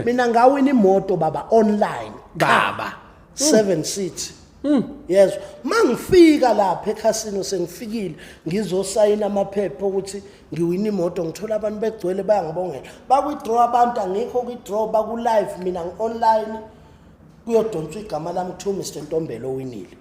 Mina ngawina imoto baba online. Baba. 7 seat. Yezwa. Mangifika lapha ekhasino sengifikile ngizosayina amaphepha ukuthi ngiwina imoto ngithola abantu begcwele bayangibongela. Bakwi-draw abantu angikho kwi-draw baku-live mina ngi-online kuyodonswa igama lami kuthiwa Mr Ntombela owinile.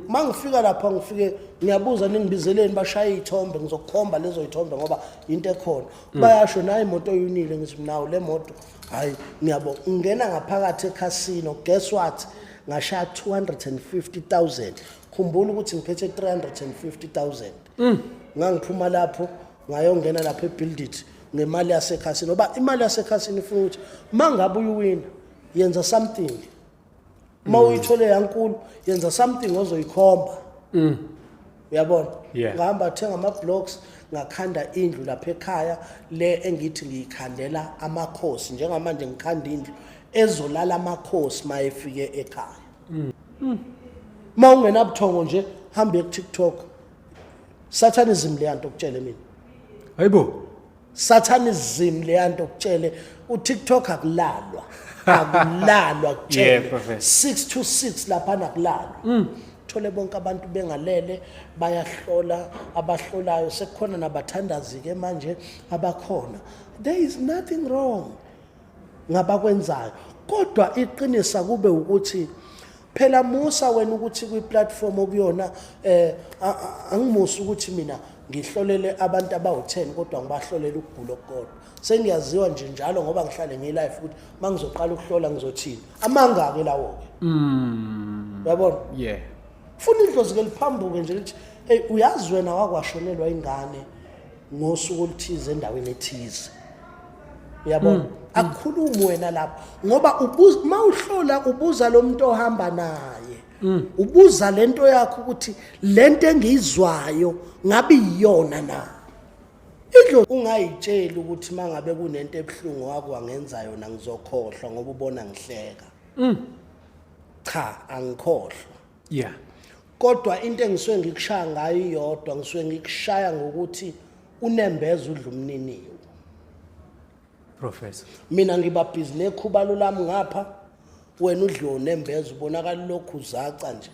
Mangifika lapha ngifike ngiyabuza ningibizeleni bashaya iy'thombe ngizokukhomba lezo y'thombe ngoba into ekhona. Bayasho nayi imoto oyinile ngithi nawo le moto hayi ngiyabonga. Ngingena ngaphakathi ekhasino guess what? Ngashaya 250,000. Khumbula ukuthi ngiphethe 350,000. Ngangiphuma lapho ngayongena lapha eBuild It ngemali yasekhasini ngoba imali yasekhasini ifuna ukuthi mangabe uyiwina yenza something. Uma uyithole yankulu yenza something ozoyikhomba. Uyabona? Yeah. Ngahamba thenga ama blocks ngakhanda indlu lapha ekhaya le engithi ngiyikhandela amakhosi njengamanje ngikhanda indlu ezolala amakhosi mayefike ekhaya. Uma ungenabuthongo nje hambe ku TikTok. Satanism le yanto okutshele mina. Hayibo. Satanism le yanto okutshele uTikTok akulalwa. Akulalwa kutshele. Yeah, Professor. 6 to 6 lapha nakulalwa. Thole bonke abantu bengalele bayahlola abahlolayo sekukhona nabathandazi ke manje abakhona. There is nothing wrong ngabakwenzayo kodwa iqinisa kube ukuthi phela musa wena ukuthi kwi-platform okuyona angimusa ukuthi mina ngihlolele abantu abawu-10 kodwa ngibahlolele ukugula okukodwa. Sengiyaziwa nje njalo ngoba ngihlale ngiyi-live ukuthi uma ngizoqala ukuhlola ngizothini. Amanga-ke lawo-ke. Uyabona? Yeah. Funa idlozi ke liphambuke nje lithi hey uyazi wena wakwashonelwa ingane ngosuku oluthize endaweni ethize. Uyabona? Akukhulumi wena lapho ngoba ubuza mawuhlola ubuza lo muntu ohamba naye. Ubuza lento yakho ukuthi lento engiyizwayo ngabe iyona na. Idlo ungayitsheli ukuthi mangabe kunento ebuhlungu wakho wangenza yona ngizokhohlwa ngoba ubona ngihleka. Cha angikhohlwa. Yeah. Kodwa into engisuke ngikushaya ngayo iyodwa ngisuke ngikushaya ngokuthi unembeza udla umniniwo. Professor. Mina ngiba busy nekhubalo lami ngapha wena udliwe unembeza ubonakala lokhu uzaca nje.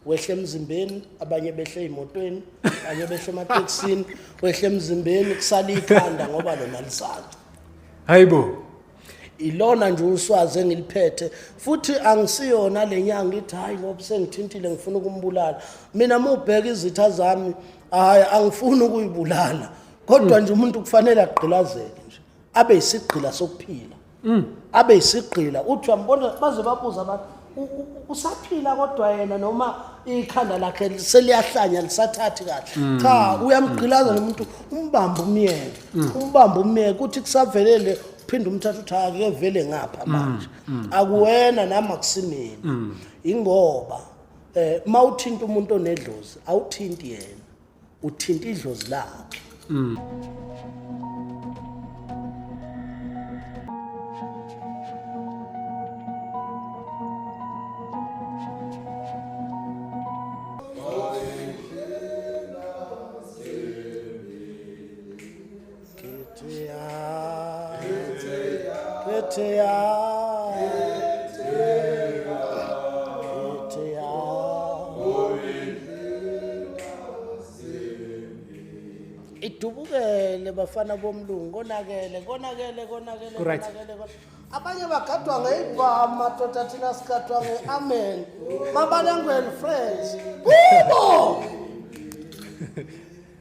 Wehle emzimbeni abanye behle emotweni abanye behle ematekisini wehle emzimbeni kusala ikhanda ngoba lona lizaca. Hayibo. Ilona nje uswazi engiliphethe futhi angisiyona lenyanga ithi hayi ngoba sengithintile ngifuna ukumbulala. Mina mubheka izitha zami hayi angifuni ukuyibulala kodwa nje umuntu kufanele agqilazeke nje abe isigqila sokuphila. Abe isigqila uthi uyambona baze babuza abantu usaphila kodwa yena noma ikhanda lakhe seliyahlanya lisathathi kahle. Cha uyamgqilaza nomuntu umbamba umyeke. Umbamba umyeke uthi kusavelele uphinde umthatha uthi ake vele ngapha manje. Akuwena nami akusimina. Ingoba mawuthinta umuntu onedlozi awuthinti yena uthinta idlozi lakhe. Idubukele bafana bomlungu konakele konakele konakele Right. konakele konakele. Abanye bagadwa ngeyibhamu madoda thina sigadwa nge-amen. Mabalengweni friends. Kubo!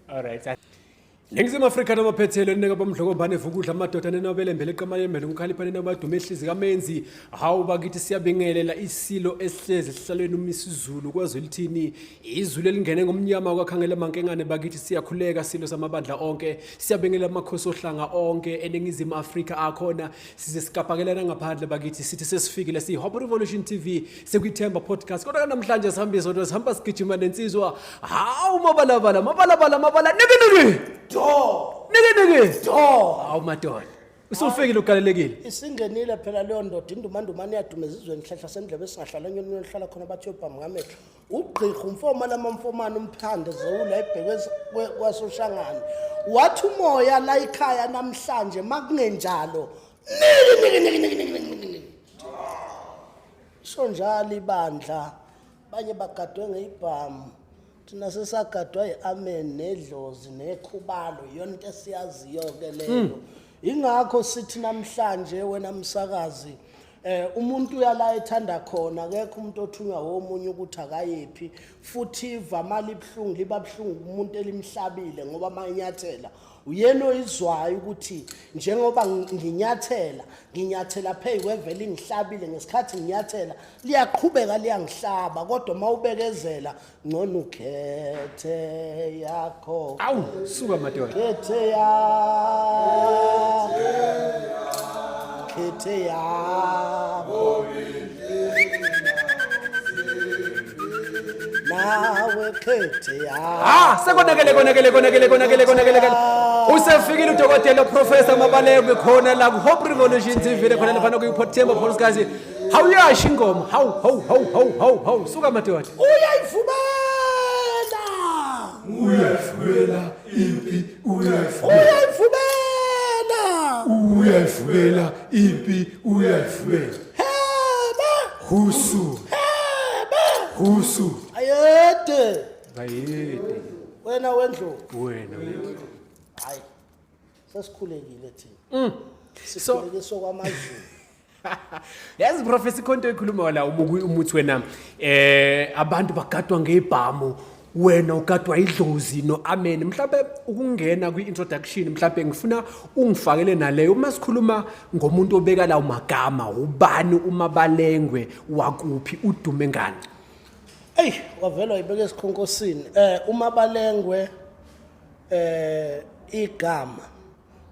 All right. Ningizimu Afrika namaphethelo nineka bomdlokombane evukudla amadoda nenobelembele eqamayembele ngukhalipha nenobadume ehlizi kamenzi. Hawu bakithi siyabingelela isilo esihlezi esihlalweni uMisuzulu kwaZwelithini. Izulu elingene ngomnyama kwakhangela mankengane bakithi siyakhuleka silo samabandla onke. Siyabingelela amakhosi ohlanga onke eNingizimu Afrika akhona. Size sikapakelana ngaphandle bakithi sithi sesifikile siyi Hope Revolution TV sekuyiThemba Podcast. Kodwa namhlanje sihambe sodwa sihamba sigijima nensizwa. Hawu mabalabala mabalabala mabala niki niki. Do! Niki niki. Do! Hawu madoda. Usufikile ugalelekile. Isingenile phela leyo ndoda indumandumane iyaduma ezizweni hlahla sendlebe esingahlala nyoni hlala khona bathi yobhamu ngamehlo. Ugqirha umfoma lamamfomane umphande zewula ebhekwe kwaSoshangane. Wathi umoya la ekhaya namhlanje makungenjalo Niki niki niki niki niki niki niki. So njalo ibandla banye bagadwe ngeyibhamu. Thina sesagadwa yi-amen nedlozi nekhubalo iyona into esiyaziyo ke leyo. Ingakho sithi namhlanje wena msakazi umuntu uyala ethanda khona, akekho umuntu othunywa womunye ukuthi akayephi, futhi ivama libuhlungu, liba buhlungu kumuntu elimhlabile, ngoba manyathela uyena oyizwayo ukuthi njengoba nginyathela, nginyathela phezu kwevele ingihlabile, ngesikhathi nginyathela liyaqhubeka liyangihlaba, kodwa mawubekezela ngcono ukhethe yakho. Awu, suka madoda. Khethe yakho, khethe yakho, nawe khethe yakho. Ah, sekonakele, konakele, konakele, konakele, konakele. Usefikile udokotela Professor Mabalengwe khona la ku Hope Revolution TV, khona lapha ku Port Temple Podcast. Hawuyasho ingoma. Hawu hawu hawu hawu hawu hawu, suka madoda. Uyayivumela. Uyayivumela impi, uyayivumela. Uyayivumela. Uyayivumela impi, uyayivumela. Hebe. Husu. Hebe. Husu. Ayede. Bayede. Wena wendlovu. Wena wendlovu. Hayi. Sesikhulekile thina. Sikhuleke sokwamaZulu. Yazi Professor, ikhonto ekhuluma la umuthi wena, abantu bagadwa ngebhamu, wena ugadwa idlozi no amen. Mhlawumbe ukungena kwi-introduction, mhlawumbe ngifuna ungifakele naleyo uma sikhuluma ngomuntu obeka lawo magama, ubani uMabalengwe, wakuphi, udume ngani? Ey, wavela wayibeka esikhonkosini. UMabalengwe, igama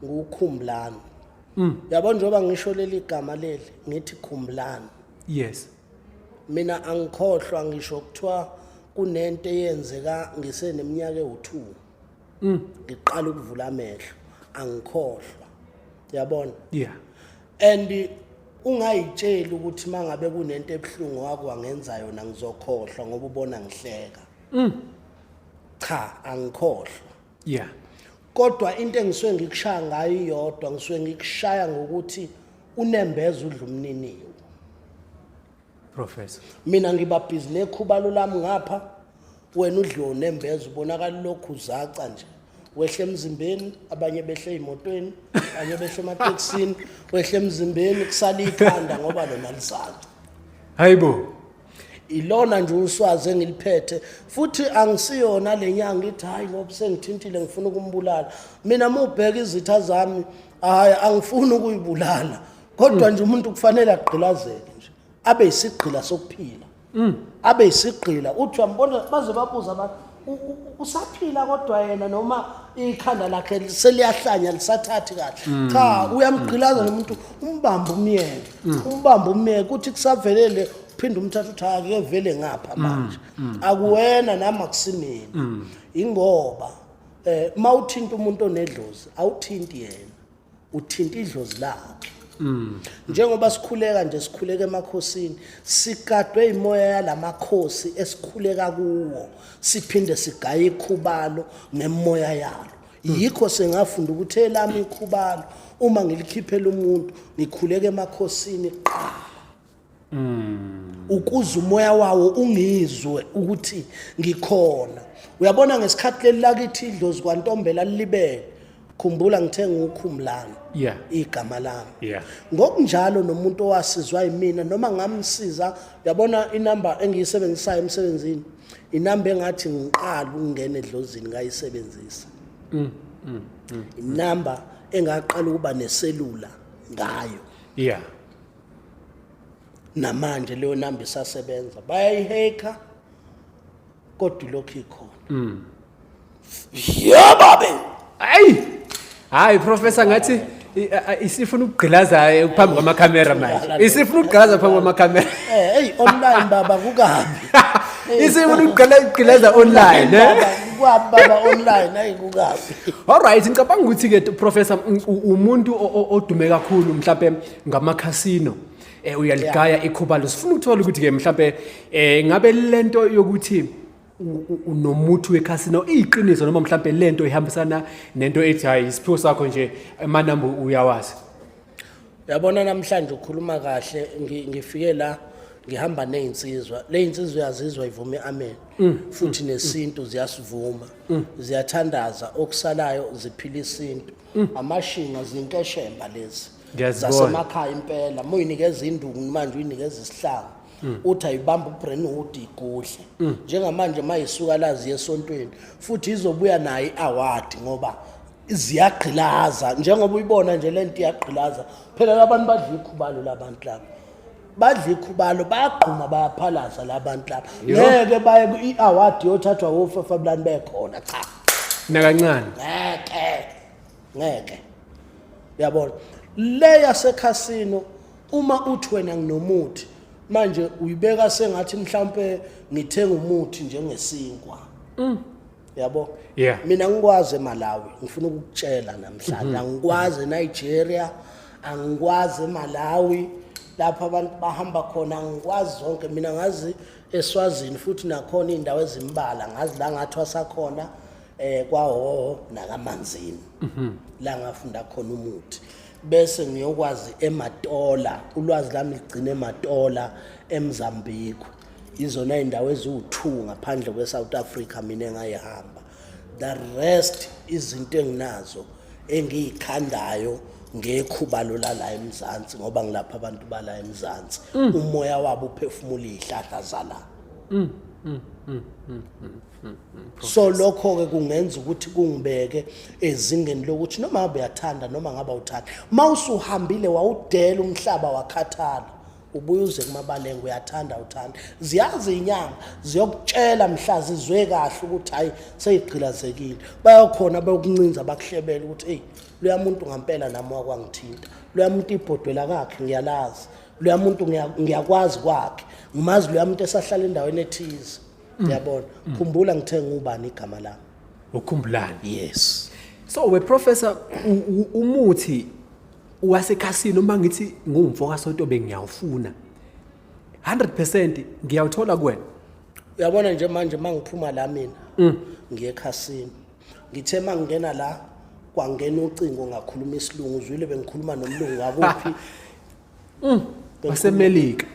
nguKhumbulani. Yabo, njengoba ngisho leli gama leli ngithi Khumbulani. Mina angikhohlwa, ngisho kuthiwa kunento eyenzeka ngiseneminyaka ewu2. Ngiqala ukuvula amehlo, angikhohlwa. Yabona? And ungayitsheli ukuthi mangabe kunento ebuhlungu wakho wangenza yona ngizokhohlwa ngoba ubona ngihleka. Cha, angikhohlwa. Kodwa into engisuke ngikushaya ngayo iyodwa, ngisuke ngikushaya ngokuthi unembeza udla umniniwo. Professor. Mina ngiba busy nekhubalo lami ngapha, wena udliwe unembeza, ubonakala lokhu uzaca nje. Wehle emzimbeni, abanye behle emotweni, abanye behle ematekisini, wehle emzimbeni kusala ikhanda ngoba lona lizaca. Hayibo. Ilona nje uswazi engiliphethe, futhi angisiyona lenyanga ithi hayi ngoba sengithintile ngifuna ukumbulala. Mina mubheka izitha zami, hayi angifuni ukuyibulala, kodwa nje umuntu kufanele agqilazeke nje, abe isigqila sokuphila. Abe isigqila. Uthi uyambona baze babuza abantu, usaphila kodwa yena noma ikhanda lakhe seliyahlanya lisathathi kahle. Cha, uyamgqilaza nomuntu, umbamba umyeke, umbamba umyeke, uthi kusavelele uphinde umthatha uthi ake vele ngapha manje. Akuwena nami akusimina. Ingoba mawuthinta umuntu onedlozi, awuthinti yena, uthinta idlozi lakhe. Njengoba sikhuleka nje, sikhuleka emakhosini, sigadwe imoya yalamakhosi esikhuleka kuwo, siphinde sigaye ikhubalo ngemoya yalo. Yikho sengafunda ukuthi elami ikhubalo uma ngilikhiphela umuntu ngikhuleka emakhosini kuqala, ukuze umoya wawo ungizwe ukuthi ngikhona. Uyabona ngesikhathi leli lakithi idlozi kwaNtombela lilibele, khumbula ngithe nguKhumbulani igama lami. Ngokunjalo nomuntu owasizwa yimina noma ngamsiza, uyabona inamba engiyisebenzisayo emsebenzini, inamba engathi ngiqala ukungena edlozini ngayisebenzisa. Inamba engaqala ukuba neselula ngayo. Namanje leyo namba isasebenza, bayayihacka kodwa ilokhu ikhona. Yebo be. Hayi. Hayi Professor, ngathi isifuna ukugqilaza phambi kwamakhamera manje. Isifuna ukugqilaza phambi kwamakhamera. Hey, online baba kukabi. Isifuna ukugqilaza online, eh? Baba, kukabi baba online, hayi kukabi. All right, ngicabanga ukuthi ke Professor, umuntu odume kakhulu mhlambe ngamakhasino. Uyaligaya ikhubalo. Sifuna ukuthola ukuthi ke mhlambe ngabe lento yokuthi unomuthi wekhasino iyiqiniso, noma mhlambe lento ihambisana nento ethi hayi isiphiwo sakho nje, amanamba uyawazi. Uyabona namhlanje ukhuluma kahle, ngifike la ngihamba nezinsizwa. Le insizwa uyazizwa ivume amen. Futhi nesintu ziyasivuma. Ziyathandaza, okusalayo ziphila isintu. Amashinga zinkeshemba lezi. Ngiyazibona. Zasemakhaya impela. Muyinikeza induku manje uyinikeza isihlangu. Uthi ayibamba uBrentwood igudle. Njengamanje mayisuka la ziye esontweni futhi izobuya nayo iaward ngoba ziyagqilaza, njengoba uyibona nje lento iyagqilaza. Phela labantu badla ikhubalo, labantu laba badla ikhubalo, bayagquma, bayaphalaza labantu laba. Ngeke baye i-award yothathwa woFafabulani bekhona, cha. Nakancane. Ngeke, ngeke. Uyabona le yasekhasino, uma uthi wena nginomuthi manje uyibeka sengathi mhlawumbe ngithenga umuthi njengesinkwa, yabo. Mina ngikwazi eMalawi, ngifuna ukukutshela namhlanje, angikwazi eNigeria, angikwazi eMalawi lapho abantu bahamba khona, angikwazi zonke. Mina ngazi eSwazini futhi nakhona iy'ndawo ezimbala ngazi la ngathwasa khona, kwaHoho nakaManzini, la ngafunda khona umuthi, bese ngiyokwazi eMatola. Ulwazi lami ligcine eMatola eMozambique. Izona iy'ndawo eziwu-2 ngaphandle kwe-South Africa mina engayihamba. The rest izinto enginazo engiyikhandayo ngekhubalo lala eMzansi, ngoba ngilapha abantu bala eMzansi, umoya wabo uphefumula iy'hlahla zala. So lokho-ke kungenza ukuthi kungibeke ezingeni lokuthi noma ngabe uyathanda noma ngabe awuthandi, uma usuhambile wawudela umhlaba wakhathala, ubuye uze kuMabalenge, uyathanda uthanda. Ziyazi inyanga ziyokutshela mhla zizwe kahle ukuthi hayi, seyigqilazekile, bayakhona bayokuncinza, bakuhlebele ukuthi eyi, loya muntu ngampela nami wakwangithinta, loya muntu ibhodwela kakhe ngiyalazi, loya muntu ngiyakwazi kwakhe, ngimazi loya muntu esahlala endaweni ethize. Uyabona, khumbula ngithe ngubani igama lami? Ukhumbulani. Yes. So we professor, umuthi wasekhasini, uma ngithi ngumfo kaSonto bengiyawufuna 100% ngiyawuthola kuwena? Uyabona nje manje mangiphuma la mina ngiye ekhasini, ngithe mangingena la kwangena ucingo, ngakhuluma isilungu, uzwile bengikhuluma nomlungu wakuphi? Wasemelika.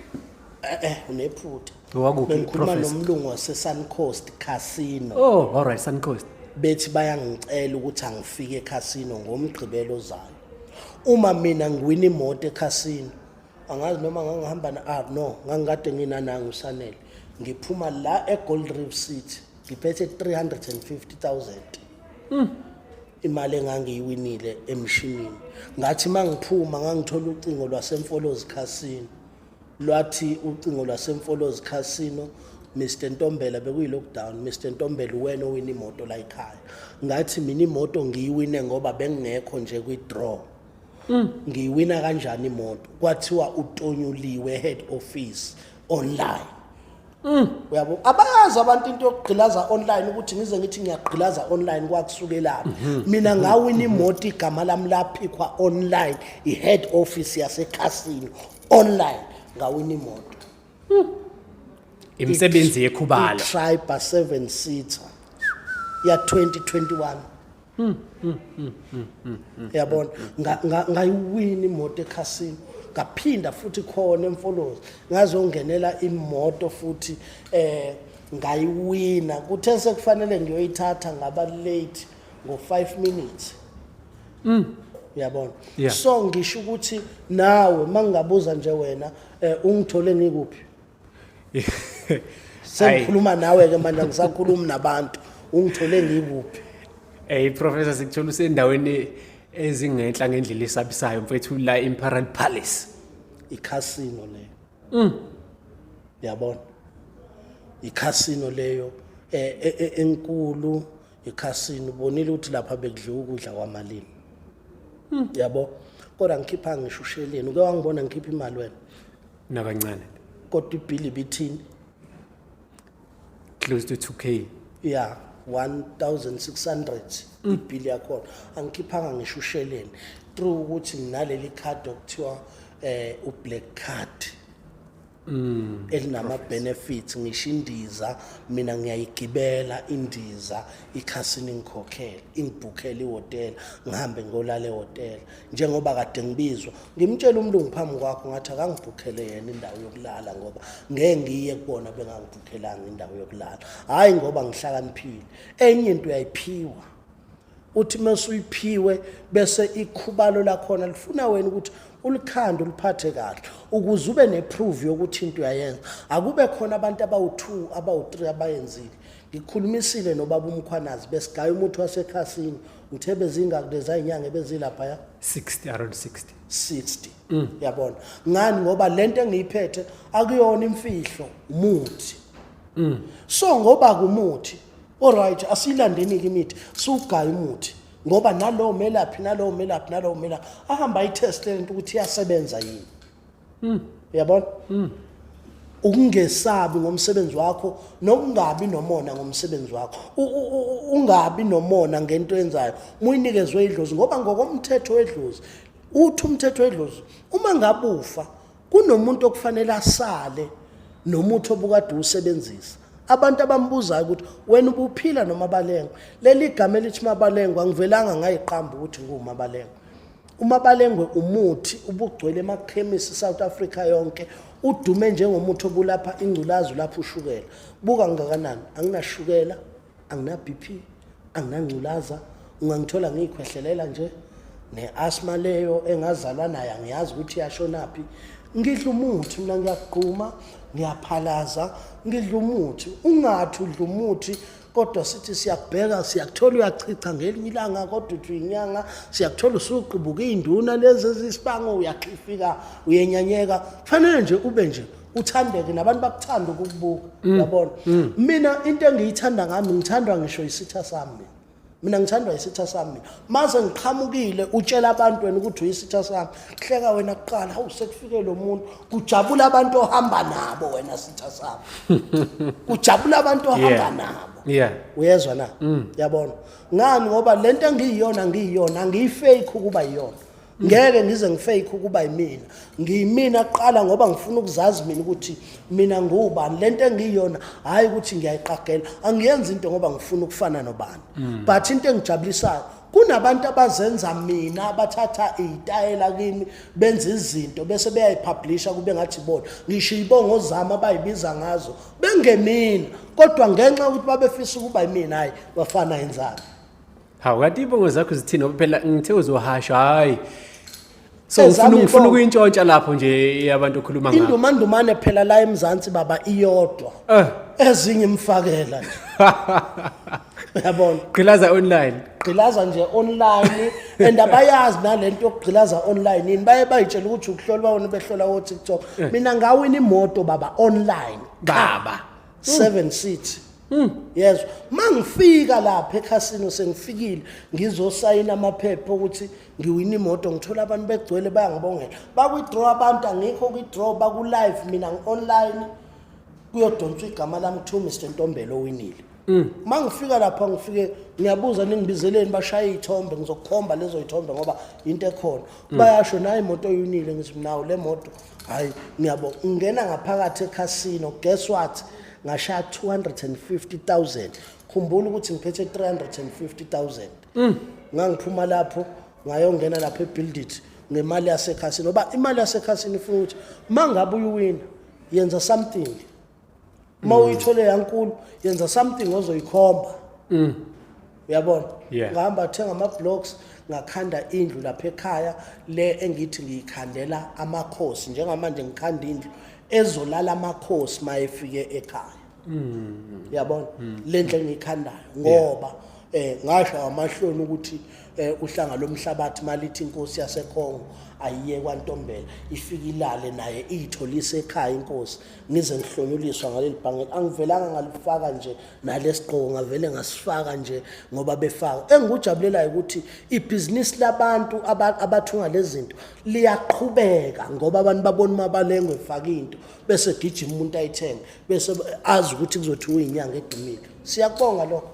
Unephutha. Owakuphi, Bengikhuluma Professor? nomlungu wase-Suncoast Casino. Oh, all right, Suncoast. Bethi bayangicela ukuthi angifike ekhasino ngomgqibelo ozayo uma mina ngiwina imoto ekhasino. Angazi noma ngangihamba na, ah no, ngangikade nginananga uSanele, ngiphuma la eGold Reef City ngiphethe 350,000, imali engangiyiwinile emshinini. Ngathi mangiphuma ngangithola ucingo lwaseMfolozi Casino, lwathi ucingo lwaseMfolozi Casino, "Mr Ntombela," bekuyi-lockdown, "Mr Ntombela, uwena owina imoto la ekhaya." Ngathi mina imoto ngiyiwine ngoba bengingekho nje kwi-draw, ngiyiwina kanjani imoto? Kwathiwa utonyuliwe head office online. Uyabo, abayazi abantu into yokugqilaza online, ukuthi ngize ngithi ngiyagqilaza online kwakusukelaphi. Mina ngawina imoto, igama lami laphikwa online, i-head office yasekhasino online, ngawina imoto. Imisebenzi yekhubalo. I-Triber 7 seater ya 2021, yabona. Ngayiwina imoto ekhasini, ngaphinda futhi khona eMfolozi ngazongenela imoto futhi, ngayiwina. Kuthe sekufanele ngiyoyithatha ngaba late ngo-5 minutes, uyabona. So ngisho ukuthi nawe mangingabuza nje wena, ungithole ngikuphi? Sengikhuluma nawe ke manje, angisakhulumi nabantu, ungithole ngikuphi? Hey professor, sikuthola usendaweni ezingenhla ngendlela esabisayo mfethu, la Imperial Palace. Ikhasino leyo, yabona, ikhasino leyo enkulu ikhasino. Ubonile ukuthi lapha bekudliwa ukudla kwamalini, yabo, kodwa ngikhipha ngisho usheleni. Uke wangibona ngikhipha imali wena? Nakancane. Kodwa ibhili ibithini? Close to 2K. Ya, 1600 ibhili yakhona, angikhiphanga ngisho usheleni through ukuthi nginaleli khadi okuthiwa ublack card. Elinama-benefits, ngisho indiza mina ngiyayigibela indiza, ikhasini ingikhokhele, ingibhukhele ihhotela, ngihambe ngiyolala ehhotela njengoba kade ngibizwa. Ngimtshela umlungu phambi kwakho, ngathi akangibhukhele yena indawo yokulala ngoba ngeke ngiye kubona bengangibhukhelanga indawo yokulala. Hhayi ngoba ngihlakaniphile, enye into uyayiphiwa, uthi mase uyiphiwe bese ikhubalo lakhona lifuna wena ukuthi ulikhande, uliphathe kahle ukuze ube neproof yokuthi into uyayenza. Akube khona abantu abawu-2, abawu-3 abayenzile. Ngikhulumisile nobaba uMkhwanazi, besigaya umuthi wasekhasini, ngithe bezingaki leza inyanga ebezilaphaya? 60, around 60. 60, yabona ngani? Ngoba lento engiyiphethe akuyona imfihlo, umuthi. So ngoba kumuthi, alright, asiyilandeni-ke imithi, siwugaye umuthi, ngoba nalowo melaphi, nalowo melaphi, nalowo melaphi ahamba ayitheste lento ukuthi iyasebenza yini, uyabona? Ukungesabi ngomsebenzi wakho nokungabi nomona ngomsebenzi wakho, ungabi nomona ngento yenzayo muyinikezwe idlozi, ngoba ngokomthetho wedlozi, uthi umthetho wedlozi uma ngabe ufa kunomuntu okufanele asale nomuthi obukade uwusebenzisa. Abantu abambuzayo ukuthi wena ubuphila noMabalengwe, leli gama elithi Mabalengwe angivelanga ngayiqamba ukuthi nguMabalengwe. UMabalengwe umuthi ubugcwele emakhemisi South Africa yonke, udume njengomuthi obulapha ingculazi, ulapha ushukela. Buka ngakanani, anginashukela, angina BP, anginangculaza, ungangithola ngiyikhwehlelela nje, ne-asthma leyo engazalwa nayo angiyazi ukuthi iyashonaphi. Ngidla umuthi mina, ngiyagquma, ngiyaphalaza, ngidla umuthi. Ungathi udla umuthi kodwa sithi siyakubheka, siyakuthola uyachicha ngelinye ilanga, kodwa uthi uyinyanga, siyakuthola usuqubuka iy'nduna lezi ezisibango, uyakhifika, uyenyanyeka. Kufanele nje ube nje uthandeke nabantu bakuthanda ukukubuka, uyabona? Mina into engiyithanda ngami, ngithandwa ngisho isitha sami mina. Mina ngithandwa isitha sami mina. Mase ngiqhamukile utshela abantu wena ukuthi uyisitha sami, kuhleka wena kuqala, hawu sekufike lo muntu, kujabula abantu ohamba nabo, wena sitha sami, kujabula abantu ohamba nabo. Uyezwa na? Yabona ngani? Ngoba lento engiyiyona ngiyiyona, angiyifake ukuba yiyona, ngeke ngize ngifake ukuba yimina. Ngiyimina kuqala ngoba ngifuna ukuzazi mina ukuthi mina ngubani, lento engiyiyona, hhayi ukuthi ngiyayiqagela. Angiyenzi into ngoba ngifuna ukufana nobani, but into engijabulisayo kunabantu abazenza mina, abathatha iy'tayela kimi, benza izinto bese beyayipublisha kube ngathi bona, ngisho iy'bongo zami abayibiza ngazo bengemina, kodwa ngenxa yokuthi babefisa ukuba yimina, hhayi bafana yenzani. Hawu, kanti iy'bongo zakho zithini? Ngoba phela ngithe uzohasha, hhayi. So Ezami ngifuna ngifuna iy'bongo. ukuyintshontsha lapho nje yabantu okhuluma ngabo. Indumandumane phela la eMzansi baba iyodwa, ezinye imfakela nje, uyabona? Gqilaza online. Gqilaza nje online, and abayazi nalento yokugqilaza online yini, baye bayitshela ukuthi ukuhlola, babona behlola ko-TikTok. Mina ngawina imoto baba online. Baba. 7 seat, yezwa? Mangifika lapha ekhasino, sengifikile ngizosayina amaphepha ukuthi ngiwina imoto, ngithola abantu begcwele bayangibongela, bakwi-draw abantu, angikho kwi-draw, baku-live, mina ngi-online, kuyodonswa igama lami, kuthiwa Mr Ntombela owinile. Uma ngifika lapha ngifike ngiyabuza, ningibizeleni? Bashaya iy'thombe, ngizokukhomba lezo y'thombe ngoba into ekhona. Bayasho nayo imoto oyinile, ngithi nawo le moto, hhayi ngiyabonga. Ngingena ngaphakathi ekhasino, guess what, ngashaya 250 000. Khumbula ukuthi ngiphethe 350 000. Ngangiphuma lapho ngayongena lapho eBuild It ngemali yasekhasini, ngoba imali yasekhasini ifuna ukuthi uma ngabe uyiwina yenza something, uma uyithole yankulu yenza something ozoyikhomba, uyabona? Ngahamba thenga ama-blocks, ngakhanda indlu lapha ekhaya le engithi ngiyikhandela amakhosi. Njengamanje ngikhanda indlu ezolala amakhosi uma efike ekhaya, uyabona le ndlu engiyikhandayo? Ngoba ngasho amahloni ukuthi uhlanga lomhlabathi malithi inkosi yaseKhongo ayiye kwaNtombela, ifike ilale naye, iyitholise ekhaya inkosi. Ngize ngihlonyuliswa ngaleli bhangela, angivelanga ngalifaka nje nalesigqoko, ngavele ngasifaka nje ngoba befaka. Engikujabulelayo ukuthi ibhizinisi labantu abathunga lezi zinto liyaqhubeka, ngoba abantu babona uMabalengwe efaka into bese gijima umuntu ayithenge, bese azi ukuthi kuzothiwa uyinyanga edumile. Siyakubonga lokho,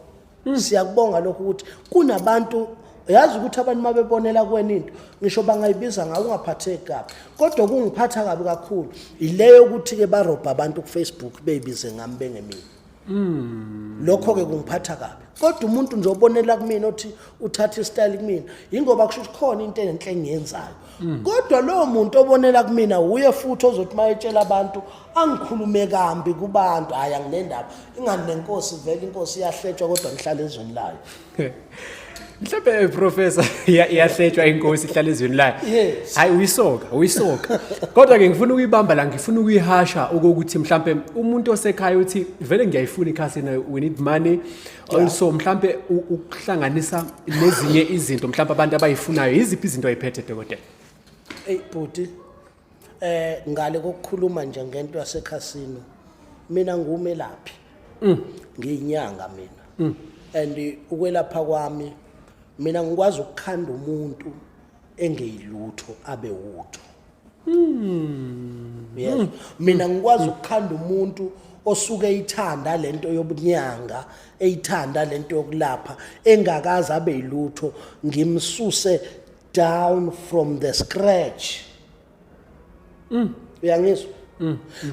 siyakubonga lokho ukuthi kunabantu. Yazi ukuthi abantu mabebonela kuwena into ngisho bangayibiza ngawe ungaphatheki kabi, kodwa kungiphatha kabi kakhulu ileyo ukuthi-ke barobha abantu ku-Facebook beyibize ngami bengemina. Lokho-ke kungiphatha kabi, kodwa umuntu nje obonela kumina othi uthatha isitayile kumina yingoba kusho ukuthi khona into enhle engiyenzayo. Kodwa lowo muntu obonela kumina wuye futhi ozothi uma etshela abantu angikhulume kambi kubantu. Hhayi, anginendaba ingani nenkosi, vele inkosi iyahletshwa kodwa ngihlala ezweni layo. Mhlawumbe professor, iyahletshwa inkosi ihlala ezweni layo. Yes. Hayi, uyisoka, uyisoka. Kodwa ke ngifuna ukuyibamba la, ngifuna ukuyihasha okokuthi mhlambe umuntu osekhaya uthi vele ngiyayifuna ikhasino, we need money. Also mhlambe ukuhlanganisa nezinye izinto mhlambe abantu abayifunayo, yiziphi izinto ayiphethe, dokotela? Eyi bhuti, ngale kokukhuluma nje ngento yasekhasino, mina ngumelaphi. Ngiyinyanga mina. And ukwelapha kwami mina ngikwazi ukukhanda umuntu engeyilutho abe wutho. Yes. Mina ngikwazi ukukhanda umuntu osuke eyithanda lento yobunyanga, eyithanda lento yokulapha, engakaze abe yilutho, ngimsuse down from the scratch. Uyangizwa?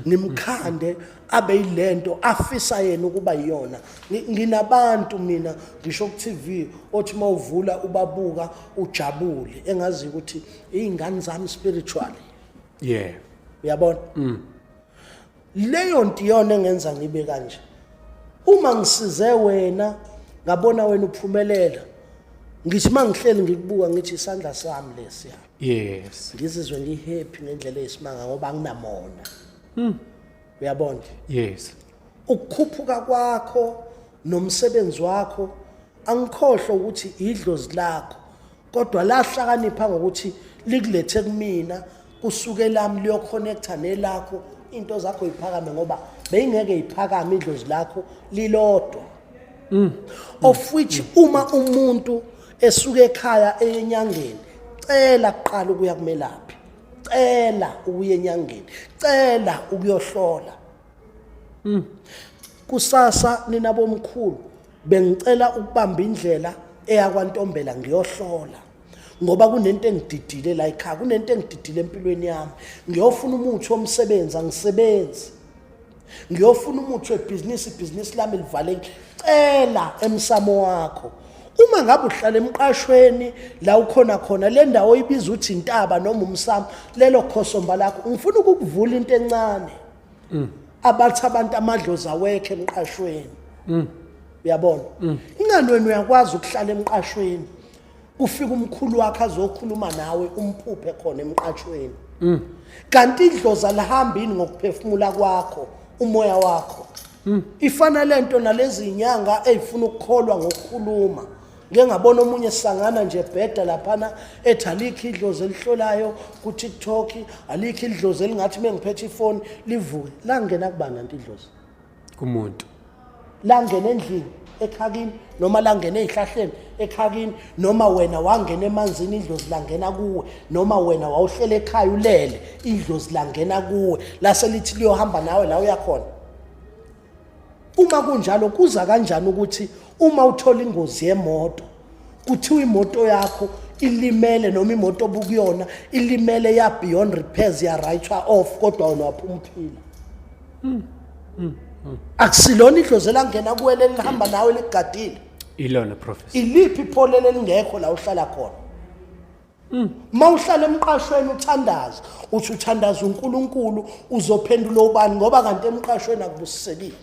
Ngimkhande abe yilento afisa yena ukuba yiyona. Nginabantu mina ngisho ku TV othi mawuvula ubabuka ujabule, engazi ukuthi izingane zami spiritually. Uyabona? Leyo nto iyona engenza ngibe kanje. Uma ngisize wena ngabona wena uphumelela, ngithi mangihleli ngikubuka ngithi isandla sami lesiya. Ngizizwe ngihappy ngendlela eyisimanga ngoba anginamona. Uyabona? Yes. Ukukhuphuka kwakho nomsebenzi wakho, angikhohlwa ukuthi idlozi lakho kodwa lahlakanipha ngokuthi likulethe kumina, kusuke lami liyoconnecta nelakho, into zakho iphakame ngoba beyingeke iphakame idlozi lakho lilodwa. Of which uma umuntu esuke ekhaya eyenyangeni, cela kuqala ukuya kumelaphi, cela ukuya enyangeni, cela ukuyohlola. Kusasa nina bomkhulu bengicela ukubamba indlela eya kwaNtombela ngiyohlola ngoba kunento engididile la ekhaya, kunento engididile empilweni yami. Ngiyofuna umuthi womsebenzi, angisebenzi. Ngiyofuna umuthi webhizinisi, ibhizinisi lami livalekile. Cela emsamo wakho. Uma ngabe uhlala emqashweni la ukhona khona, le ndawo oyibiza uthi intaba noma umsamo, lelo khosomba lakho, ngifuna ukukuvula into encane. Abathi abantu amadlozi awekho emqashweni. Uyabona? Ingani wena uyakwazi ukuhlala emqashweni, kufika umkhulu wakhe azokhuluma nawe, umphuphe khona emqashweni. Kanti idlozi alihambini ngokuphefumula kwakho, umoya wakho. Ifana lento nalezi inyanga ezifuna ukukholwa ngokukhuluma. Ngeke ngabona omunye sangana nje bheda laphana ethi alikho idlozi elihlolayo ku TikTok, alikho idlozi elingathi mengiphethe ifoni livuke. La ngena kubani anti idlozi? Kumuntu. Langena endlini ekhakini noma langena ezihlahleni ekhakini, noma wena wangena emanzini idlozi langena kuwe, noma wena wawuhlele ekhaya ulele idlozi langena kuwe lase lithi liyohamba nawe la uyakhona. Uma kunjalo kuza kanjani ukuthi uma uthola ingozi yemoto kuthiwa imoto yakho ilimele noma imoto obukuyona ilimele ya beyond repairs, ya write off, kodwa wena waphuma uphila? Akusilona idlozi elangena kuwe lelihamba nawe likugadile? Ilona, professor. Iliphi ipholele elingekho la uhlala khona? Mawuhlala emqashweni uthandaza, uthi uthandaza uNkulunkulu, uzophendula ubani ngoba kanti emqashweni akubusisekile?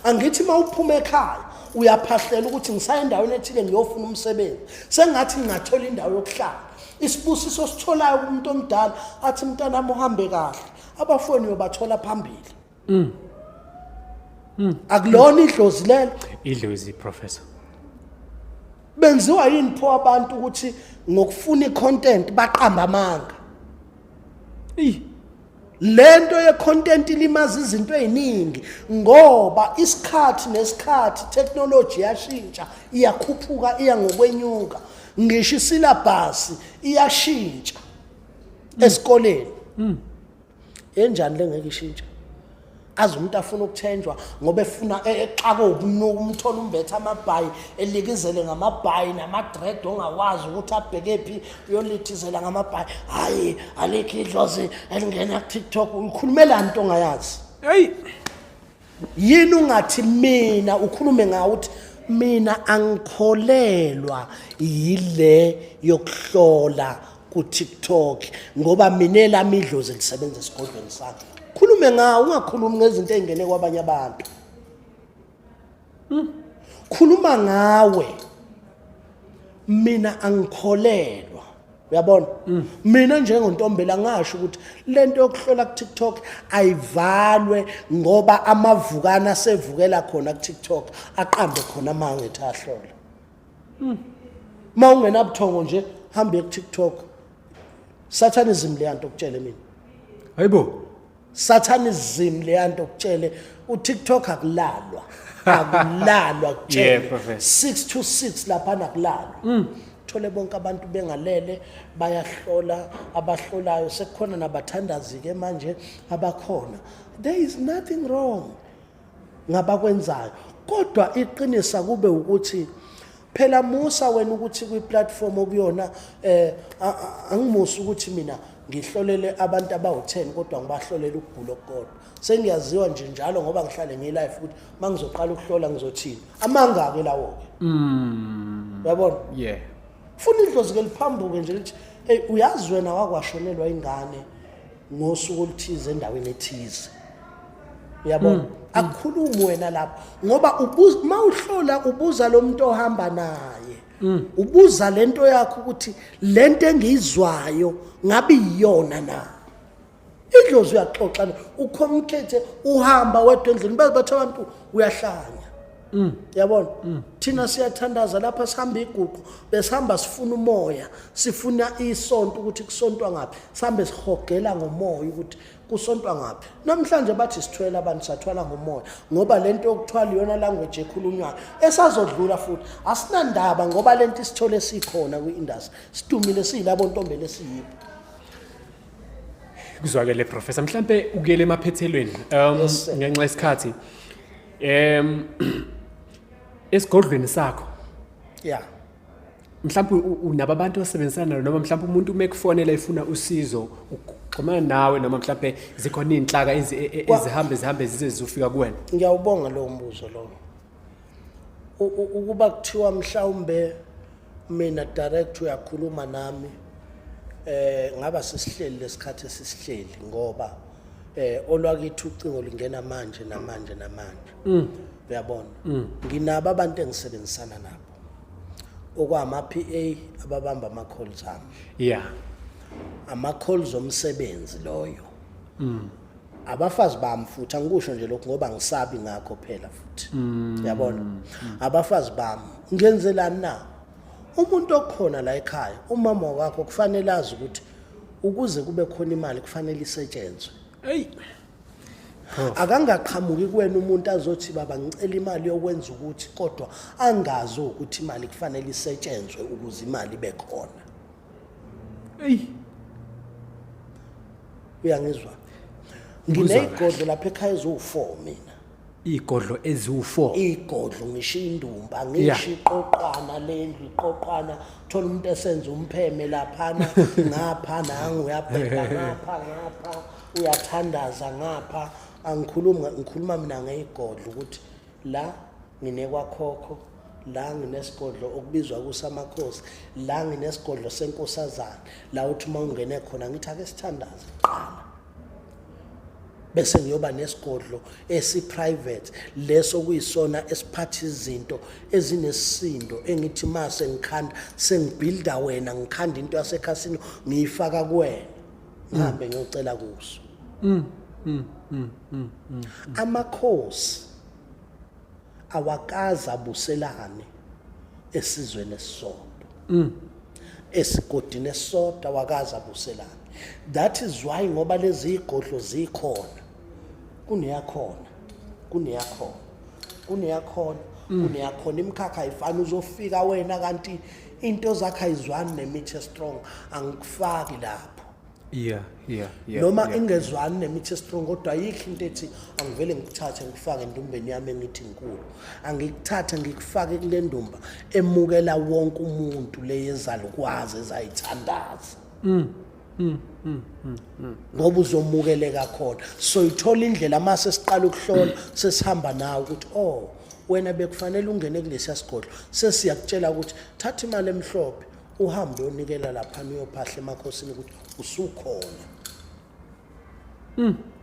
Angithi mawuphuma ekhaya uyaphahlela ukuthi ngisaya endaweni ethile ngiyofuna umsebenzi, sengathi ngingathola indawo yokuhlala. Isibusiso sitholayo kumuntu omdala athi mntanami uhambe kahle, abafowenu uyobathola phambili. Akulona idlozi lelo? Idlozi, professor. Benziwa yini pho abantu ukuthi ngokufuna icontent baqamba amanga? Lento yecontent ilimaza izinto eziningi ngoba isikhathi nesikhathi technology iyashintsha, iyakhuphuka, iya ngokwenyuka, ngisho isyllabus iyashintsha esikoleni. Enjani lengeke ishintshe? Aze umuntu afuna ukuthenjwa ngoba efuna exake ubunuku, umthola umbethe amabhayi, elikizele ngamabhayi nama-dread ongawazi ukuthi abheke phi, uyolithizela ngamabhayi. Hhayi, alikho idlozi elingena ku-TikTok. Uyikhulumelani into ongayazi? Hey. Yini ungathi mina ukhulume ngawo uthi mina angikholelwa yile yokuhlola ku-TikTok ngoba mina elami idlozi lisebenza esigodlweni sami. Khulume ngawo, ungakhulumi ngezinto ey'ngene kwabanye abantu. Khuluma ngawe. Mina angikholelwa. Uyabona? Mina njengoNtombela ngasho ukuthi lento yokuhlola ku-TikTok ayivalwe ngoba amavukana asevukela khona ku-TikTok aqambe khona amanga ethi ahlola. Uma ungenabuthongo nje hambe ku-TikTok. Satanism leyanto kutshele mina. Hayibo. Satanism leyanto kutshele uTikTok akulalwa. Akulalwa kutshele. Yeah, Prophet. 6 to 6 lapha nakulalwa. Thole bonke abantu bengalele bayahlola, abahlolayo sekukhona nabathandazi ke manje abakhona. There is nothing wrong ngabakwenzayo, kodwa iqinisa kube ukuthi phela musa wena ukuthi kwi-platform okuyona angimusa ukuthi mina ngihlolele abantu abawu-10 kodwa ngibahlolela ukugula okukodwa. Sengiyaziwa nje njalo ngoba ngihlale ngiyi-life ukuthi uma ngizoqala ukuhlola ngizothini. Amanga-ke lawo-ke. Uyabona? Yeah. Funa idlozi ke liphambuke nje lithi hey, uyazi wena wakwashonelwa ingane ngosuku oluthize endaweni ethize. Uyabona? Akukhulumi wena lapho ngoba ubuza mawuhlola ubuza lo muntu ohamba naye. Ubuza lento yakho ukuthi lento engiyizwayo ngabe iyona na. Idlozi uyaxoxa ucommunicate, uhamba wedwa endlini baze bathi abantu uyahlanya. Yabona? Thina siyathandaza lapha, sihamba iguqu, besihamba sifuna umoya, sifuna isonto ukuthi kusontwa ngaphi, sihambe sihogela ngomoya ukuthi kusontwa ngaphi. Namhlanje bathi sithwele abantu, sathwala ngomoya ngoba lento yokuthwala iyona language ekhulunywayo esazodlula futhi asinandaba ngoba lento isithole sikhona kwi-industry, sidumile siyilabo ntombela esiyibo. Kuzwakele Professor, mhlambe ukuyele emaphethelweni Yes, sir. ngenxa yesikhathi. Esigodlweni sakho mhlawumbe unabo abantu osebenzisana nabo, noma mhlawumbe umuntu uma ekufonela efuna usizo ukuxhumana nawe, noma mhlawumbe zikhona iy'nhlaka ezihambe zihambe zize zizofika kuwena? Ngiyawubonga lowo mbuzo lowo. Ukuba kuthiwa mhlawumbe mina direct uyakhuluma nami, ngaba sisihleli lesikhathi esisihleli ngoba olwakithi ucingo lingena manje namanje namanje. Uyabona? Nginabo abantu engisebenzisana nabo okwama PA ababamba ama calls ami. Ama calls omsebenzi loyo. Abafazi bami futhi angikusho nje lokhu ngoba ngisabi ngakho phela futhi. Uyabona? Abafazi bami ngenzelani na? Umuntu okhona la ekhaya, umama wakho kufanele azi ukuthi ukuze kube khona imali kufanele isetshenzwe. Hey. Akangaqhamuki kuwena umuntu azothi baba ngicela imali yokwenza ukuthi, kodwa angazi ukuthi imali kufanele isetshenzwe ukuze imali ibe khona. Hey. Uyangizwa? Ngikuzwa. Ngineyigodlo lapha ekhaya eziwu-4 mina. Igodlo eziwu-4. Igodlo, ngisho indumba, ngisho iqoqwana lendlu, iqoqwana, thola umuntu esenza umpheme laphana, ngapha nangu uyabheka ngapha ngapha, uyathandaza ngapha. Angikhulumi, ngikhuluma mina ngeyigodlo ukuthi la nginekwakhokho, la nginesigodlo okubizwa kusamakhosi, la nginesigodlo senkosazana, la uthi uma ungene khona ngithi ake sithandaze kuqala, bese ngiyoba nesigodlo esi-private leso kuyisona esiphatha izinto ezinesisindo engithi mase ngikhanda sengibhilda wena, ngikhanda into yasekhasino ngiyifaka kuwena, ngihambe ngiyocela kuso. Amakhosi awakaze abuselane esizweni esisodwa, esigodini esisodwa, awakaze abuselane. That is why ngoba lezi igodlo zikhona, kuneyakhona, kuneyakhona, kuneyakhona, kuneyakhona, imikhakha ayifani. Uzofika wena kanti into zakho ayizwani nemithi strong, angikufaki lapho. Yeah, yeah, yeah. Noma ingezwani nemithi strong, kodwa ayikho into ethi angivele ngikuthathe ngikufake endumbeni yami engithi inkulu. Angikuthathe ngikufake kule ndumba emukela wonke umuntu, le yezalukwazi ezayithandaza, ngoba uzomukeleka khona. So ithola indlela mase siqala ukuhlola, sesihamba nawe ukuthi, oh, wena bekufanele ungene kulesiya sigodlo. Sesiyakutshela ukuthi thatha imali emhlophe, uhambe uyonikela laphana, uyophahla emakhosini ukuthi usukhona,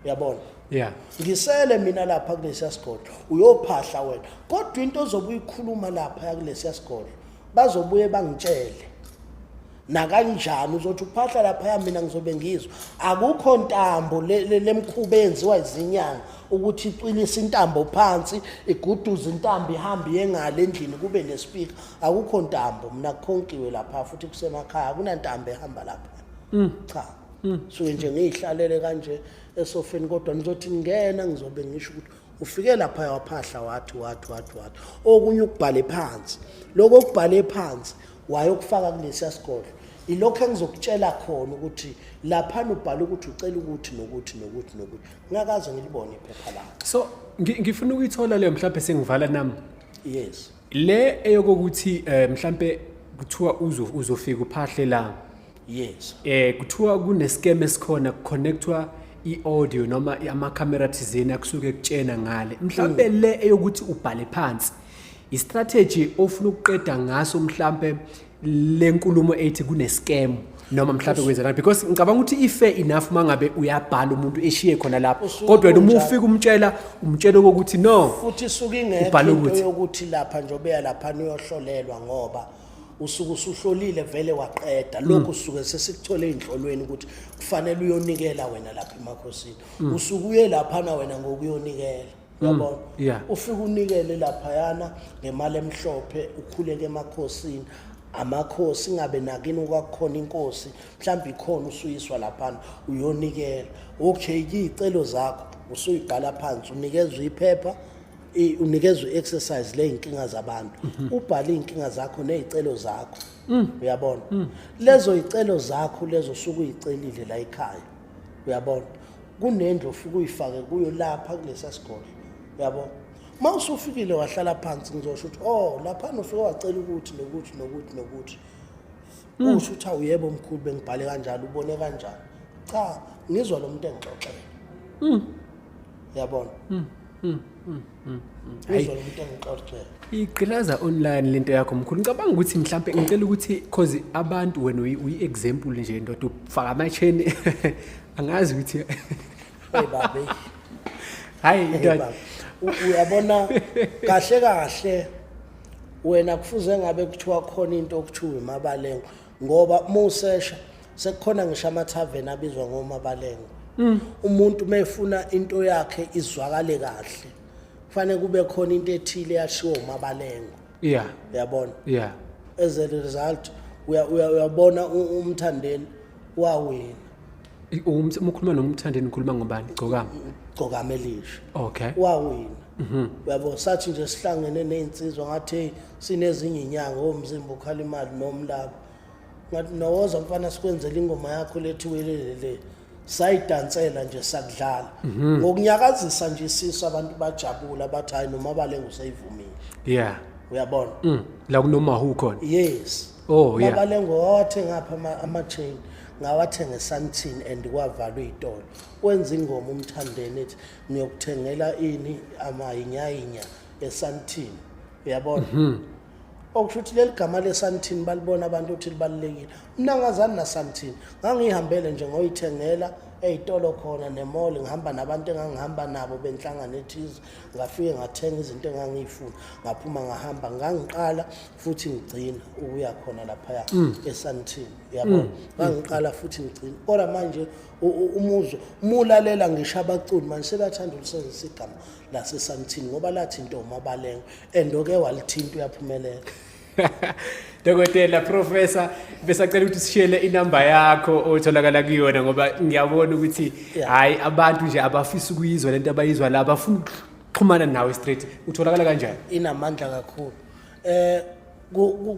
uyabona? Yeah. Ngisele mina lapha kulesiya sigodlo, uyophahla wena, kodwa into ozobe uyikhuluma lapha kulesiya sigodlo bazobuye bangitshele nakanjani. Uzothi uphahla laphaya, mina ngizobe ngizwa. Akukho ntambo lemkhuba eyenziwa izinyanga ukuthi icwilise intambo phansi, iguduze intambo, ihambe iye ngale endlini, kube nespeaker. Akukho ntambo. Mina kukhonkiwe lapha futhi kusemakhaya, akunantambo ehamba lapha, cha. Suke nje ngiyihlalele kanje esofeni, kodwa nizothi ngena, ngizobe ngisho ukuthi ufike lapha waphahla, wathi wathi wathi wathi. Okunye ukubhale phansi, lokho okubhale phansi wayokufaka kulesiya sigodlo, ilokho engizokutshela khona ukuthi laphana ubhala ukuthi ucela ukuthi nokuthi nokuthi nokuthi. Ngingakaze ngilibone iphepha lakho. So ngifuna ukuyithola leyo, mhlawumbe sengivala nami. Yes. Le eyokuthi mhlambe kuthiwa uzofika uphahle la. Yes. Kuthiwa kunescam esikhona, connectwa i-audio noma ama-camera thizeni akusuke kutshena ngale. Mhlambe le eyokuthi ubhale phansi, i-strategy ofuna ukuqeda ngaso mhlambe le nkulumo ethi kune-scam noma mhlambe kwenzekani, because ngicabanga ukuthi i-fair enough mangabe uyabhala umuntu eshiye khona lapho, Usuke kodwa wena uma kunjalo. ufika umtshela ukuthi no. Futhi isuke ingekho Ubhale into ukuthi- yokuthi lapha nje obeya laphana uyohlolelwa, ngoba usuke usuhlolile vele waqeda. Lokhu usuke sesikuthole ey'nhlolweni ukuthi kufanele uyonikela wena lapha emakhosini. Usuke uye laphana wena ngokuyonikela, uyabona? Yeah. Ufike unikele laphayana ngemali emhlophe, ukhuleke emakhosini. Amakhosi ingabe nakini kwakukhona inkosi mhlawumbe ikhona, usuyiswa laphana uyonikela. Okay, iy'celo zakho usuyibhala phansi, unikezwa iphepha, unikezwa i-exercise ley'nkinga zabantu, ubhale iy'nkinga zakho ney'celo zakho, uyabona? Lezo y'celo zakho lezo usuke uyicelile la ekhaya, uyabona, kunendlu ofike uyifake kuyo lapha kulesa sigodlo, uyabona? Uma usufikile wahlala phansi, ngizosho ukuthi, oh, laphana ufike wacela ukuthi nokuthi nokuthi nokuthi. Usho ukuthi, awu yebo mkhulu, bengibhale kanjalo. Ubone kanjani? Cha, ngizwa lo muntu engixoxela, uyabona? Ngizwa lo muntu engixoxela. Igqilaza online lento yakho, mkhulu. Ngicabanga ukuthi mhlambe ngicela ukuthi, cause abantu wena uyi-example nje, ndoda, ufaka ama-chain, angazi ukuthi Hey babe. Hayi. Hey, Ndoda. baba. Uyabona kahle kahle wena kufuze ngabe kuthiwa khona into okuthiwa imabalengo, ngoba uma usesha sekukhona ngisho amathaveni abizwa ngomabalengo. Umuntu uma efuna into yakhe izwakale kahle, kufanele kube khona into ethile eyashiwo umabalengo, uyabona? As a result, uyabona umthandeni wawina. Uma ukhuluma nomthandeni, ukhuluma ngobani? Gcokama? Gcokama Elisha. Wawina, uyabo? Sathi nje sihlangene ney'nsizwa, ngathi, hey, sinezinye iy'nyanga omzimba ukhala imali nomlabo. Ngathi, nowoza mfana, sikwenzela ingoma yakho lethi welelele. Sayidansela nje, sakudlala ngokunyakazisa nje isisu, abantu bajabula, bathi, hayi, noma balengo seyivumile. Uyabona? La kunomahu khona. Yes. Oh, yeah. Mabalengo wawathenga apha ama-chain, ngawathenga eSandton and kwavalwa iy'tolo. Wenza ingoma umthandeni ethi, ngiyokuthengela ini, amahinyahinya eSandton, uyabona? Okusho ukuthi leli gama leSandton balibona abantu ukuthi libalulekile. Mina ngazani naSandton, ngangiyihambele nje ngoyithengela ey'tolo khona nemall, ngihamba nabantu engangihamba nabo benhlangano ethize. Ngafike ngathenga izinto engangiyifuna, ngaphuma ngahamba. Ngangiqala futhi ngigcina ukuya khona laphaya eSandton, uyabona? Ngangiqala futhi ngigcina. Kodwa manje umuzwa uma ulalela ngisho abaculi manje sebathanda ukusebenzisa igama laseSandton, ngoba lathi into umabalengo and oke walithinta uyaphumelela. Dokotela, Professor, besacela ukuthi sishiyele inamba yakho otholakala kuyona, ngoba ngiyabona ukuthi hayi, abantu nje abafisa ukuyizwa lento abayizwa la, bafuna ukuxhumana nawe straight. Utholakala kanjani? Inamandla kakhulu.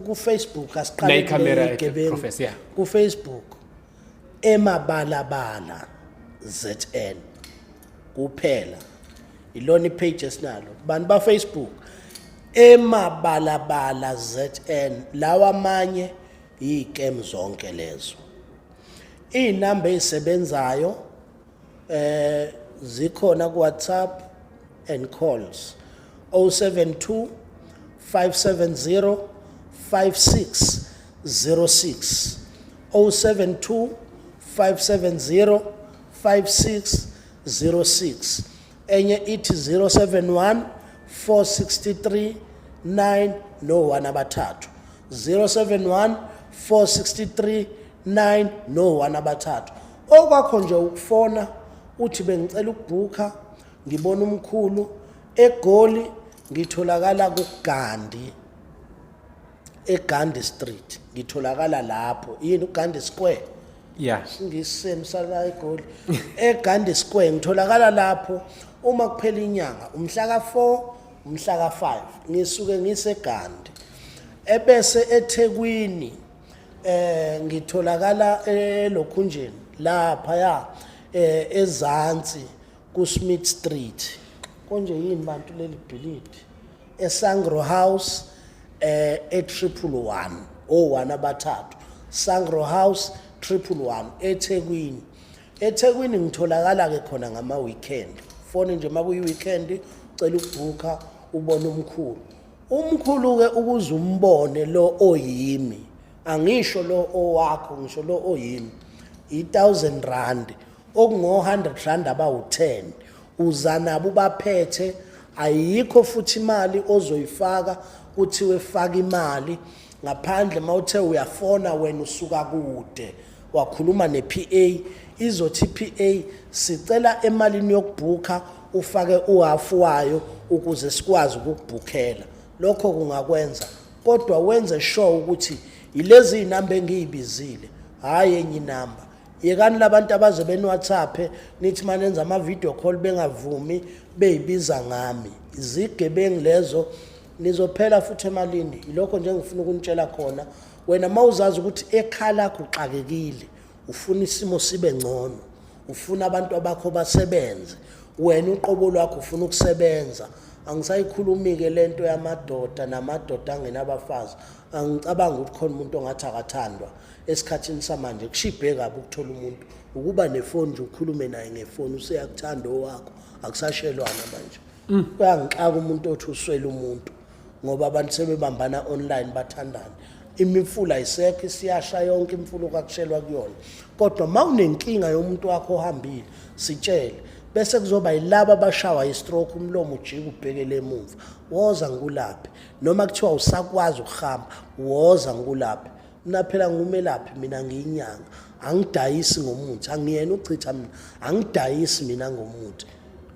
Ku Facebook, asiqale Nayi camera kule ethe, igebengu. Professor, yeah. Ku Facebook. Emabalabala ZN kuphela ilona ipage esinalo bantu ba Facebook Emabalabala ZN lawa amanye izikem zonke lezo izinamba ezisebenzayo eh zikhona ku WhatsApp and calls 072 570 5606 072 570 5606 enye ithi 071 463 9 no 1 abathathu 071 463 9 no 1 abathathu okwakho nje ukufona uthi bengicela ukubhukha ngibona umkhulu eGoli ngitholakala kuGandhi eGandhi Street ngitholakala lapho yini uGandhi Square Yeah. Singisi sala eGoli eGandhi Square ngitholakala lapho uma kuphela inyanga umhla ka4 umhla ka5 ngisuke ngiseGandhi ebese eThekwini eh ngitholakala elokhunjeni lapha ya eh ezansi ku Smith Street konje yini bantu leli bhilidi eSangro House eh e 111 o1 abathathu Sangro House 111 eThekwini eThekwini ngitholakala ke khona ngama weekend fone nje makuyi weekend ucela ukubhuka ubone umkhulu umkhulu ke ukuze umbone lo oyimi angisho lo owakho ngisho lo oyimi i1000 rand okungo 100 rand abawu10 uza nabo ubaphethe ayikho futhi imali ozoyifaka kuthiwe faka imali ngaphandle mawuthe uyafona wena usuka kude wakhuluma ne-PA izothi i-PA sicela emalini yokubhukha ufake uhafu wayo ukuze sikwazi ukukubhukhela lokho kungakwenza kodwa wenze sure ukuthi yilezi zinamba engiyibizile hhayi enye inamba yekani labantu abaze beniwhatsapp nithi manenza ama-video call bengavumi beyibiza ngami izigebengu lezo nizophela futhi emalini yilokho nje engifuna ukunitshela khona wena uma uzazi ukuthi ekhaya lakho uxakekile ufuna isimo sibe ngcono ufuna abantu abakho basebenze wena uqobo lwakho ufuna ukusebenza angisayikhulumi-ke le nto yamadoda namadoda angenabafazi angicabanga ukuthi khona umuntu ongathi akathandwa esikhathini samanje kushibhe kabi ukuthola umuntu ukuba nefoni nje ukhulume naye ngefoni useyakuthanda owakho akusashelwana manje kuyangixaka umuntu othi uswele umuntu ngoba abantu sebebambana online bathandane imifula ayisekho isiyasha yonke imfula okwakushelwa kuyona kodwa uma unenkinga yomuntu wakho ohambile sitshele bese kuzoba yilaba abashawa i-stroke umlomo ujike ubhekele emuva woza ngikulaphe noma kuthiwa usakwazi ukuhamba woza ngikulaphe mina phela ngumelaphi mina ngiyinyanga angidayisi ngomuthi angiyena uchitha mina angidayisi mina ngomuthi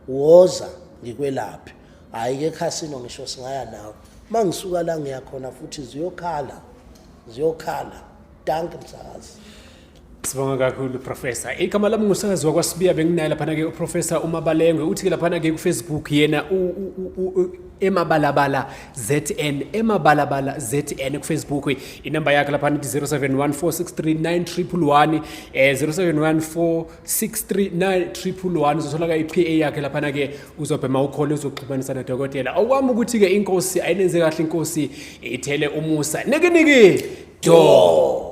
woza ngikwelaphe hhayi ke ekhasino ngisho singaya nawe uma ngisuka la ngiyakhona futhi ziyokhala ziyokhala danke msakazi Sibonga kakhulu Professor. Igama lami ngusakazi wakwaSibiya benginaye laphana ke uProfessor uMabalengwe uthi ke laphana ke kuFacebook yena emabalabala ZN emabalabala ZN kuFacebook inamba yakhe laphana ithi 0714639111 eh 0714639111 uzothola ke iPA yakhe laphana ke uzobhema ukhona uzoxhumanisa nodokotela. Okwami ukuthi ke inkosi ayinenze kahle inkosi ithele umusa. Niki niki do.